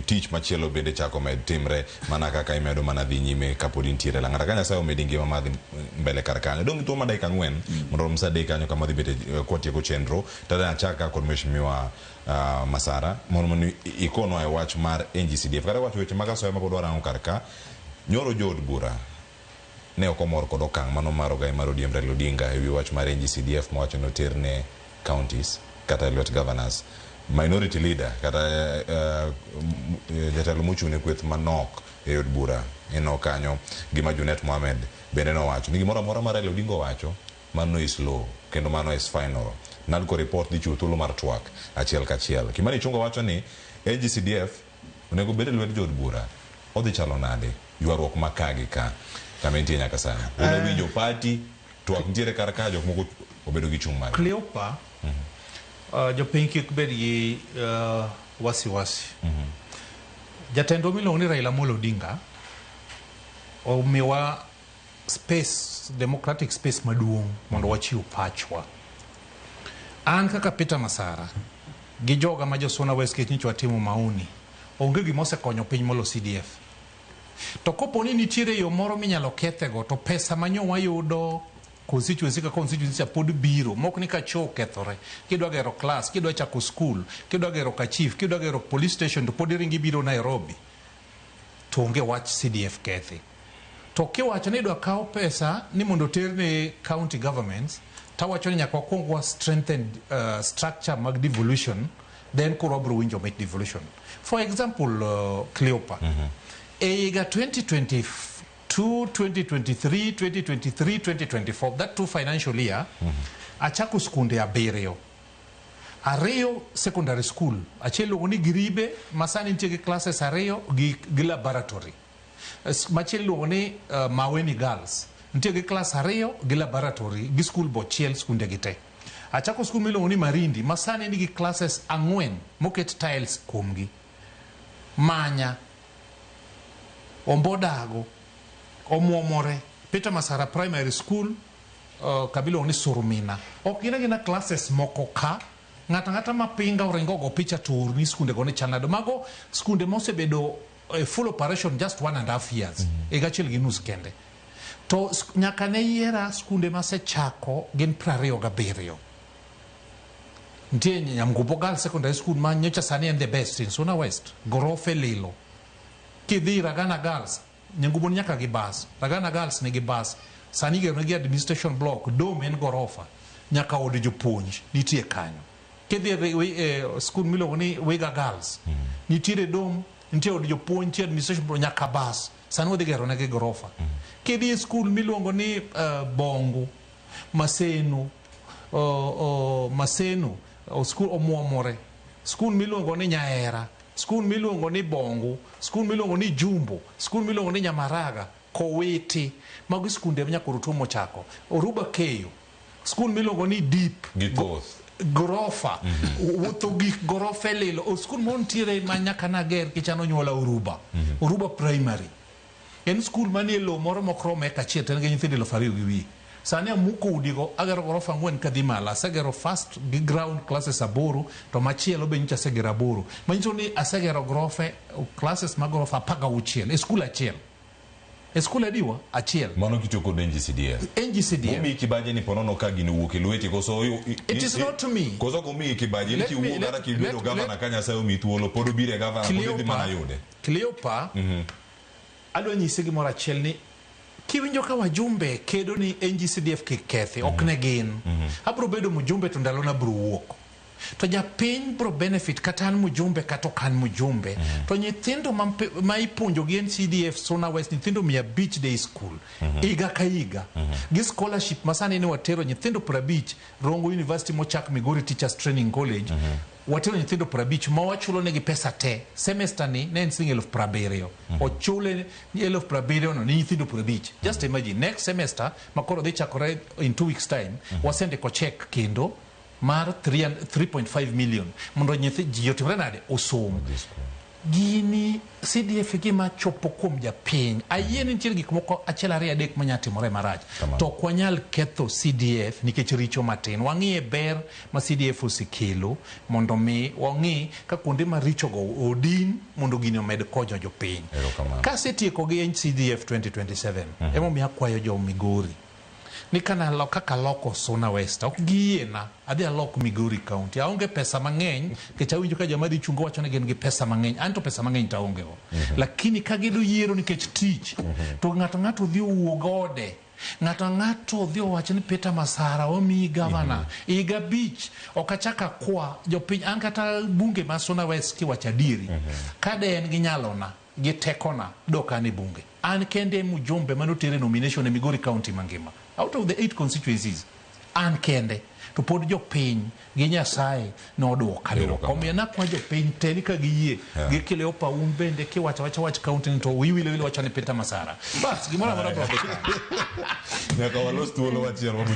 Tich machielo bende chako med timre mana kaka imedo mana dhi nyime kapod intiere Lang'ata. Ka Nyasaye omedi ngima mar dhi mbele kar kanyo. Dong' gi thuolo mar dakika 4 mondo orom sa 3 kanyo kama dhi bete kwatieko chenro. Tada achak ka kod Mheshimiwa Masara mondo ikonwa e wach mar NGCDF. Kata wacho weche mag asoya mapod warango kar ka. Nyoro jood bura ne ok omor kod okang' mano mar ogai mar ODM Raila Odinga ewi wach mar NGCDF mowacho ni oter ne counties kata e lwet governors. Minority leader kata jatelo mochung' ne kweth manok e od bura eno kanyo gima Junet Mohamed bende nowacho ni gimoro amora ma Raila Odinga owacho mano is law kendo mano is final. NADCO report dhi chiwo thuolo mar twak achiel kachiel. Kimani Ichung'wa wacho ni NGCDF onego bed e lwet jood bura. Odhi chalo nade? Ywaruok ma ka gi ka kama entie nyaka sani. Un winjo party twak nitiere kar ka jok moko obedo gi chung' margi. Cleopa, jopiny kik bed gi wasiwasi. Jatendwa miluongo ni Raila Amolo Odinga omiwa space, democratic space maduong' mondo wachiw pachwa. An kaka Peter Masara gi joga ma jo Suna West kech nyocha watimo maoni, onge gima osekonyo piny molo CDF. To kopo ni nitiere yo moro minyalo kethego to pesa ma nyo wayudo constituency ka constituency cha pod biro mok ni ka choo okethore kidwa gero class kidwa chako school kidwa gero ka chief kidwa gero police station to pod iringo ibiro Nairobi to onge wach CDF kethi. To kiwacho ni idwa kaw pesa ni mondo oter ne county governments tawacho ni nyaka wakwong wa strengthen structure mag devolution then koro wabiro winjo mit devolution. For example, Cleopa, e higa 2022 2023 2023 2024, that two financial year, achako skunde 7. 2 secondary school, achiel iluongo ni Giribe ma sani nitie gi classes 2 gi laboratory. Machielo iluongo ni Maweni Girls, nitie gi class 2 gi laboratory gi school bochiel skunde gi te. Achako skul miluongo ni Marindi ma sani nigi classes 4 moket tiles kuomgi. Manya, Ombodago, Omuomore, Peter Masara Primary School, kama iluongo ni Surumina. Ok gin agina classes moko ka ng'ato ang'ata ma pinga oringo go picha to orni skunde go ni chal nade. Mago skunde mosebedo full operation just 1.5 years, higa achiel gi nus kende. To nyaka ne yiera skunde masechako gin 27. Nitie Nyamgumbo Girls Secondary School ma nyocha sani en the best in Suna West, gorofe lilo. Kidhi Ragana Girls, Nyamgumbo ni nyaka gi bus, Ragana Girls nigi bus. Sani igero negi administration block, dom en gorofa, nyaka od jopuonj nitie kanyo. Kidhi e school miluongo ni Wiga Girls, nitiere dom, nitie od jopuonj, nitie administration block, nyaka bus. Sani wadhi gero negi gorofa. Kidhi e school miluongo ni Bongo, Maseno, Maseno, school Omuomore, school miluongo ni Nyaera, school miluongo ni Bongo, school miluongo ni Jumbo, school miluongo ni Nyamaraga, Kowiti. Mago skunde ma nyakoro tuo mochako. Oruba Keyo, school miluongo ni Deep. Gi thoth. Gorofa. Wuotho gik gorofa e lilo. O skul moro nitiere ma nyaka nager kichano onyuola Oruba. Oruba Primary. En skul manie lowo moro mok rom eka achiel to en gi nyithindo 2,500. Sani amuko udigo, agero gorofa 4 kadhi malo. Asegero first gi ground classes 8 to machielo be nyocha asegero 8. Manyiso ni asegero gorofe, classes mag gorofa 16 e skul achiel. E skul adiwa? Achiel. Mano kitiyo kod NGCDF. NGCDF. Momiyi kibaji ni ponono ka gini wuok e lweti koso It is not to me. Koso ok omiyi kibaji ni kiwuok kata kibedo governor ka Nyasaye omiyi thuolo pod obiro e governor pod idhi mana yude. Cleopa, adwa nyisi gimoro achiel ni kiwinjo ka wajumbe kedo ni NGCDF kik kethi, ok ne gin. Abro bedo mjumbe to ndalona bro wuok. To japiny bro benefit kata an mjumbe kata ok an mjumbe. To nyithindo ma ipuonjo gi NCDF Suna West, nyithindo 500 day school, higa ka higa. Gi scholarship masani ni watero nyithindo 50 Rongo University mochak Migori Teachers Training College. Watero nyithindo 50 ma wachulo negi pesa te. Semester ni ne en siling 70,000. Ochule 70,000 no ni nyithindo 50. Just imagine next semester ma koro dhi chakore in 2 weeks time, wasendiko check kendo mar 3.5 million mondo nyithi ji otimre nade osom. Gini CDF e gima chopo kuom japiny. Ayie ni nitiere gik moko achiel ariyo adek manyalo timore marach. Kamano. To ok wanyal ketho CDF nikech richo matin. Wang'iye ber ma CDF osekelo mondo mi wang'i ka kuonde marichogo odin mondo gini omed konyo jopiny. Erokamano. Kasetieko gi CDF 2027, emomiyo akwayo jo Migori ni kana kaka aloko Suna West ok giyiena adhi alok Migori County. Aonge pesa mang'eny nikech awinjo ka joma dhi chungo wacho ni gin gi pesa mang'eny. An to pesa mang'eny to aonge go. Lakini ka gido yiero nikech tich to ng'ato ng'ato dhi owuog ode ng'ato ang'ato dhi owacho ni Peter Masara omiyi gavana higa abich ok achak akwa jopiny an kata bunge ma Suna West kiwacho adieri ka de en gi nyalona gi tekona dok an e bunge an kende e mjumbe manotere nomination e Migori County mangima out of the 8 constituencies an kende to pod jopiny gi Nyasaye nodwoka dwoka omiyo nakwa jopiny te ni ka giyie gi Cleopa un bende kiwacho awacha wach county ni to wiyi wilo wacho ni Peter Masara bas gimoro amora biro dhi kare. Nyaka walos thuolo machielo.